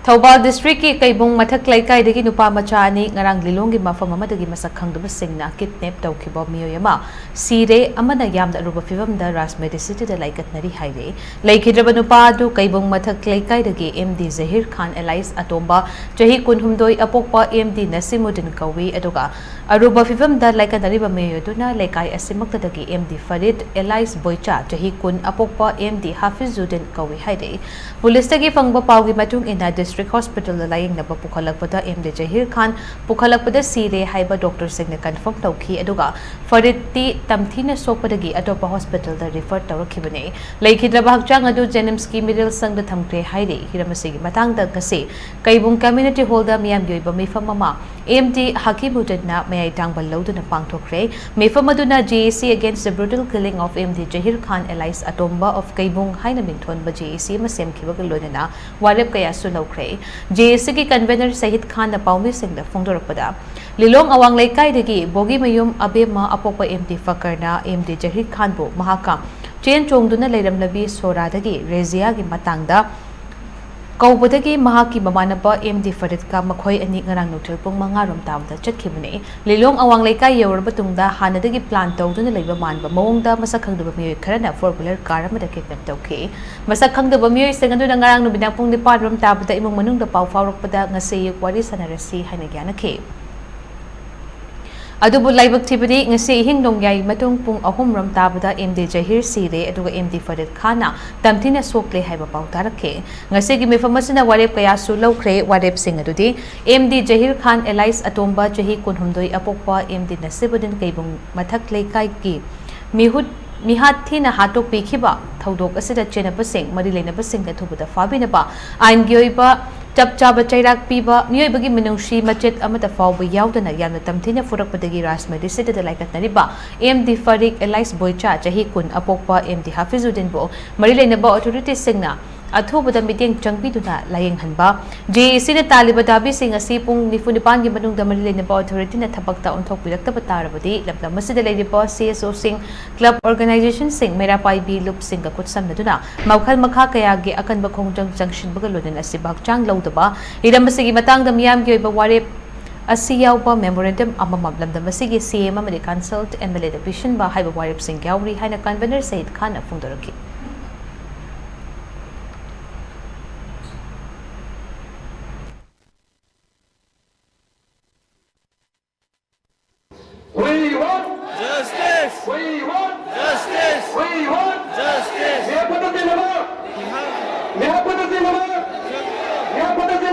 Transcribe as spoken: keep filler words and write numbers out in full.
ꯊꯧꯕꯥꯜ ꯗꯤꯁꯇ꯭ꯔꯤꯛꯀꯤ ꯀꯩꯕꯨꯡ ꯃꯊꯛ ꯂꯩꯀꯥꯏꯗꯒꯤ ꯅꯨꯄꯥ ꯃꯆꯥ ꯑꯅꯤ ꯉꯔꯥꯡ ꯂꯤꯂꯣꯡꯒꯤ ꯃꯐꯝ ꯑꯃꯗꯒꯤ ꯃꯁꯛ ꯈꯪꯗꯕꯁꯤꯡꯅ ꯀꯤꯗꯅꯦꯞ ꯇꯧꯈꯤꯕ ꯃꯤꯑꯣꯏ ꯑꯃ ꯁꯤꯔꯦ, ꯑꯃꯅ ꯌꯥꯝꯅ ꯑꯔꯨꯕ ꯐꯤꯕꯝꯗ ꯔꯥꯖ ꯃꯦꯗꯤꯁꯤꯇꯤꯗ ꯂꯥꯏꯀꯠꯅꯔꯤ ꯍꯥꯏꯔꯦ꯫ ꯂꯩꯈꯤꯗ꯭ꯔꯕ ꯅꯨꯄꯥ ꯑꯗꯨ ꯀꯩꯕꯨꯡ ꯃꯊꯛ ꯂꯩꯀꯥꯏꯗꯒꯤ ꯑꯦꯝ ꯗꯤ ꯖꯍꯤꯔ ꯈꯥꯟ ꯑꯦꯂꯥꯏꯁ ꯑꯇꯣꯝꯕ, ꯆꯍꯤ ꯀꯨꯟꯍꯨꯝꯗꯣꯏ, ꯑꯄꯣꯛꯄ ꯑꯦꯝ ꯗꯤ ꯅꯁꯤꯃꯨꯗꯤꯟ ꯀꯧꯏ, ꯑꯗꯨꯒ ꯑꯔꯨꯕ ꯐꯤꯕꯝꯗ ꯂꯥꯏꯀꯠꯅꯔꯤꯕ ꯃꯤꯑꯣꯏ ꯑꯗꯨꯅ ꯂꯩꯀꯥꯏ ꯑꯁꯤꯃꯛꯇꯗꯒꯤ ꯑꯦꯝ ꯗꯤ ꯐꯔꯤꯗ ꯑꯦꯂꯥꯏꯁ ꯕꯣꯏꯆꯥ, ꯆꯍꯤ ꯀꯨꯟ, ꯑꯄꯣꯛꯄ ꯑꯦꯝ ꯗꯤ ꯍꯥꯐꯤꯖꯨꯗꯤꯟ ꯀꯧꯏ ꯍꯥꯏꯔꯛꯏ꯫ ꯄꯨꯂꯤꯁꯇꯒꯤ ꯐꯪꯕ ꯄꯥꯎꯒꯤ ꯃꯇꯨꯡ ꯏꯟꯅ, ꯗꯤꯁꯇ꯭ꯔꯤꯛ ꯍꯣꯁꯄꯤꯇꯥꯜꯗ ꯂꯥꯌꯦꯡꯅꯕ ꯄꯨꯈꯠꯂꯛꯄꯗ ꯑꯦꯝ ꯗꯤ ꯖꯍꯤꯔ ꯈꯥꯟ ꯄꯨꯈꯠꯂꯛꯄꯗ ꯁꯤꯔꯦ ꯍꯥꯏꯕ ꯗꯣꯛꯇꯔꯁꯤꯡꯅ ꯀꯟꯐꯥꯔꯝ ꯇꯧꯈꯤ, ꯑꯗꯨꯒ ꯐꯔꯤꯗꯇꯤ ꯇꯝꯊꯤꯅ ꯁꯣꯛꯄꯗꯒꯤ ꯑꯇꯣꯞꯄ ꯍꯣꯁꯄꯤꯇꯥꯜꯗ ꯔꯤꯐꯔ ꯇꯧꯔꯛꯈꯤꯕꯅꯤ꯫ ꯂꯩꯈꯤꯗ꯭ꯔꯕ ꯍꯛꯆꯥꯡ ꯑꯗꯨ ꯖꯦꯅꯤꯝꯁꯀꯤ ꯃꯤꯔꯦꯜ ꯁꯪꯗ ꯊꯝꯈ꯭ꯔꯦ ꯍꯥꯏꯔꯤ꯫ ꯍꯤꯔꯝ ꯑꯁꯤꯒꯤ ꯃꯇꯥꯡꯗ ꯉꯁꯤ ꯀꯩꯕꯨꯡ ꯀꯝꯃ꯭ꯌꯨꯅꯤꯇꯤ ꯍꯣꯜꯗ ꯃꯤꯌꯥꯝꯒꯤ ꯑꯣꯏꯕ ꯃꯤꯐꯝ ꯑꯃ ꯑꯦꯝ ꯗꯤ ꯍꯀꯤꯃꯨꯗꯤꯟꯅ ꯃꯌꯥꯏ ꯊꯥꯡꯕ ꯂꯧꯗꯨꯅ ꯄꯥꯡꯊꯣꯛꯈ꯭ꯔꯦ꯫ ꯃꯤꯐꯝ ꯑꯗꯨꯅ J A C Against the Brutal Killing of M D Jahir Khan alias Atomba of Kaibung ꯍꯥꯏꯅ ꯃꯤꯡꯊꯣꯟꯕ J A C ꯑꯃ ꯁꯦꯝꯈꯤꯕꯒ ꯂꯣꯏꯅꯅ ꯋꯥꯔꯦꯞ ꯀꯌꯥꯁꯨ ꯂꯧꯈ꯭ꯔꯦ꯫ J A Cꯒꯤ ꯀꯟꯚꯦꯅꯔ ꯁꯍꯤꯗ ꯈꯥꯟꯅ ꯄꯥꯎꯃꯤꯁꯤꯡꯗ ꯐꯣꯡꯗꯣꯔꯛꯄꯗ, ꯂꯤꯂꯣꯡ ꯑꯋꯥꯡ ꯂꯩꯀꯥꯏꯗꯒꯤ ꯕꯣꯒꯤꯃꯌꯨꯝ ꯑꯕꯦꯝꯃ ꯑꯄꯣꯛꯄ ꯑꯦꯝ ꯗꯤ ꯐꯀꯔꯅ ꯑꯦꯝ ꯗꯤ ꯖꯍꯤꯔ ꯈꯥꯟꯕꯨ ꯃꯍꯥꯛꯀ ꯆꯦꯟ ꯆꯣꯡꯗꯨꯅ ꯂꯩꯔꯝꯂꯕꯤ ꯁꯣꯔꯥꯗꯒꯤ ꯔꯦꯖꯤꯌꯥꯒꯤ ꯃꯇꯥꯡꯗ ꯀꯧꯕꯗꯒꯤ ꯃꯍꯥꯛꯀꯤ ꯃꯃꯥꯟꯅꯕ ꯑꯦꯝ ꯗꯤ ꯐꯔꯤꯗꯀ ꯃꯈꯣꯏ ꯑꯅꯤ ꯉꯔꯥꯡ ꯅꯨꯡꯊꯤꯜ ꯄꯨꯡ ꯃꯉꯥ ꯔꯣꯝ ꯇꯥꯕꯗ ꯆꯠꯈꯤꯕꯅꯤ꯫ ꯂꯤꯂꯣꯡ ꯑꯋꯥꯡ ꯂꯩꯀꯥꯏ ꯌꯧꯔꯕ ꯇꯨꯡꯗ ꯍꯥꯟꯅꯗꯒꯤ ꯄ꯭ꯂꯥꯟ ꯇꯧꯗꯨꯅ ꯂꯩꯕ ꯃꯥꯟꯕ ꯃꯑꯣꯡꯗ ꯃꯁꯛ ꯈꯪꯗꯕ ꯃꯤꯑꯣꯏ ꯈꯔꯅ ꯐꯣꯔ ꯋꯤꯂꯔ ꯀꯥꯔ ꯑꯃꯗ ꯀꯤꯗꯅꯦꯞ ꯇꯧꯈꯤ꯫ ꯃꯁꯛ ꯈꯪꯗꯕ ꯃꯤꯑꯣꯏꯁꯤꯡ ꯑꯗꯨꯅ ꯉꯔꯥꯡ ꯅꯨꯃꯤꯗꯥꯡ ꯄꯨꯡ ꯅꯤꯄꯥꯟ ꯔꯣꯝ ꯇꯥꯕꯗ ꯏꯃꯨꯡ ꯃꯅꯨꯡꯗ ꯄꯥꯎ ꯐꯥꯎꯔꯛꯄꯗ ꯉꯁꯤ ꯑꯌꯨꯛ ꯋꯥꯔꯤ ꯁꯥꯟꯅꯔꯁꯤ ꯍꯥꯏꯅ ꯌꯥꯅꯈꯤ꯫ ꯑꯗꯨꯕꯨ ꯂꯥꯏꯕꯛ ꯊꯤꯕꯗꯤ ꯉꯁꯤ ꯑꯍꯤꯡ ꯅꯣꯡꯌꯥꯏ ꯃꯇꯨꯡ ꯄꯨꯡ ꯑꯍꯨꯝ ꯔꯣꯝ ꯇꯥꯕꯗ ꯑꯦꯝ ꯗꯤ ꯖꯍꯤꯔ ꯁꯤꯔꯦ, ꯑꯗꯨꯒ ꯑꯦꯝ ꯗꯤ ꯐꯔꯤꯗ ꯈꯥꯟꯅ ꯇꯝꯊꯤꯅ ꯁꯣꯛꯂꯦ ꯍꯥꯏꯕ ꯄꯥꯎ ꯇꯥꯔꯛꯈꯤ꯫ ꯉꯁꯤꯒꯤ ꯃꯤꯐꯝ ꯑꯁꯤꯅ ꯋꯥꯔꯦꯞ ꯀꯌꯥꯁꯨ ꯂꯧꯈ꯭ꯔꯦ꯫ ꯋꯥꯔꯦꯞꯁꯤꯡ ꯑꯗꯨꯗꯤ ꯑꯦꯝ ꯗꯤ ꯖꯍꯤꯔ ꯈꯥꯟ alias ꯑꯇꯣꯝꯕ, ꯆꯍꯤ ꯀꯨꯟꯍꯨꯝꯗꯣꯏ, ꯑꯄꯣꯛꯄ ꯑꯦꯝ ꯗꯤ ꯅꯁꯤꯕꯨꯗꯤꯟ ꯀꯩꯕꯨꯡ ꯃꯊꯛ ꯂꯩꯀꯥꯏꯒꯤ ꯃꯤꯍꯨꯠ ꯃꯤꯍꯥꯠ ꯊꯤꯅ ꯍꯥꯠꯇꯣꯛꯄꯤꯈꯤꯕ ꯊꯧꯗꯣꯛ ꯑꯁꯤꯗ ꯆꯦꯟꯅꯕꯁꯤꯡ, ꯃꯔꯤ ꯂꯩꯅꯕꯁꯤꯡꯗ ꯊꯨꯕꯗ ꯐꯥꯕꯤꯅꯕ, ꯑꯥꯏꯟꯒꯤ ꯑꯣꯏꯕ ꯆꯞ ꯆꯥꯕ ꯆꯩꯔꯥꯛ ꯄꯤꯕ, ꯃꯤꯑꯣꯏꯕꯒꯤ ꯃꯤꯅꯨꯡꯁꯤ ꯃꯆꯦꯠ ꯑꯃꯠꯇ ꯐꯥꯎꯕ ꯌꯥꯎꯗꯅ ꯌꯥꯝꯅ ꯇꯝꯊꯤꯅ ꯐꯨꯔꯛꯄꯗꯒꯤ ꯔꯥꯖ ꯃꯦꯗꯤꯁꯤꯇꯤꯗ ꯂꯥꯏꯀꯠꯅꯔꯤꯕ ꯑꯦꯝ ꯗꯤ ꯐꯔꯤꯛ alias ꯕꯣꯏꯆꯥ, ꯆꯍꯤ ꯀꯨꯟ, ꯑꯄꯣꯛꯄ ꯑꯦꯝ ꯗꯤ ꯍꯥꯐꯤꯖꯨꯗꯤꯟꯕꯨ ꯃꯔꯤ ꯂꯩꯅꯕ ꯑꯣꯊꯣꯔꯤꯇꯤꯁꯤꯡꯅ ꯑꯊꯨꯕꯗ ꯃꯤꯠꯌꯦꯡ ꯆꯪꯕꯤꯗꯨꯅ ꯂꯥꯌꯦꯡꯍꯟꯕ꯫ ꯖꯦ ꯑꯦ ꯁꯤꯅ ꯇꯥꯜꯂꯤꯕ ꯗꯥꯕꯤꯁꯤꯡ ꯑꯁꯤ ꯄꯨꯡ ꯅꯤꯐꯨ ꯅꯤꯄꯥꯟꯒꯤ ꯃꯅꯨꯡꯗ ꯃꯔꯤ ꯂꯩꯅꯕ ꯑꯣꯊꯣꯔꯤꯇꯤꯅ ꯊꯕꯛꯇ ꯑꯣꯟꯊꯣꯛꯄꯤꯔꯛꯇꯕ ꯇꯥꯔꯕꯗꯤ ꯂꯝꯗꯝ ꯑꯁꯤꯗ ꯂꯩꯔꯤꯕ ꯁꯤ ꯑꯦꯁ ꯑꯣꯁꯤꯡ, ꯀ꯭ꯂꯕ ꯑꯣꯔꯒꯅꯥꯏꯖꯦꯁꯟꯁꯤꯡ, ꯃꯩꯔꯥ ꯄꯥꯏꯕꯤ ꯂꯨꯞꯁꯤꯡꯒ ꯈꯨꯠꯁꯝꯅꯗꯨꯅ ꯃꯈꯜ ꯃꯈꯥ ꯀꯌꯥꯒꯤ ꯑꯀꯟꯕ ꯈꯣꯡꯖꯪ ꯆꯪꯁꯤꯟꯕꯒ ꯂꯣꯏꯅꯅ ꯑꯁꯤꯕ ꯍꯛꯆꯥꯡ ꯂꯧꯗꯕ, ꯍꯤꯔꯝ ꯑꯁꯤꯒꯤ ꯃꯇꯥꯡꯗ ꯃꯤꯌꯥꯝꯒꯤ ꯑꯣꯏꯕ ꯋꯥꯔꯦꯞ ꯑꯁꯤ ꯌꯥꯎꯕ ꯃꯦꯃꯣꯔꯦꯟꯗꯝ ꯑꯃꯃꯝ ꯂꯝꯗꯝ ꯑꯁꯤꯒꯤ ꯁꯤ ꯑꯦꯝ ꯑꯃꯗꯤ ꯀꯟꯁꯜꯠ ꯑꯦꯝ ꯑꯦꯜ ꯑꯦꯗ ꯄꯤꯁꯤꯟꯕ ꯍꯥꯏꯕ ꯋꯥꯔꯦꯞꯁꯤꯡ ꯌꯥꯎꯔꯤ ꯍꯥꯏꯅ convener Shahid Khan ꯐꯣꯡꯗꯣꯔꯛꯈꯤ꯫ We want justice. We want justice. We want justice. न्याय पद्धति नमः। न्याय पद्धति नमः। न्याय पद्धति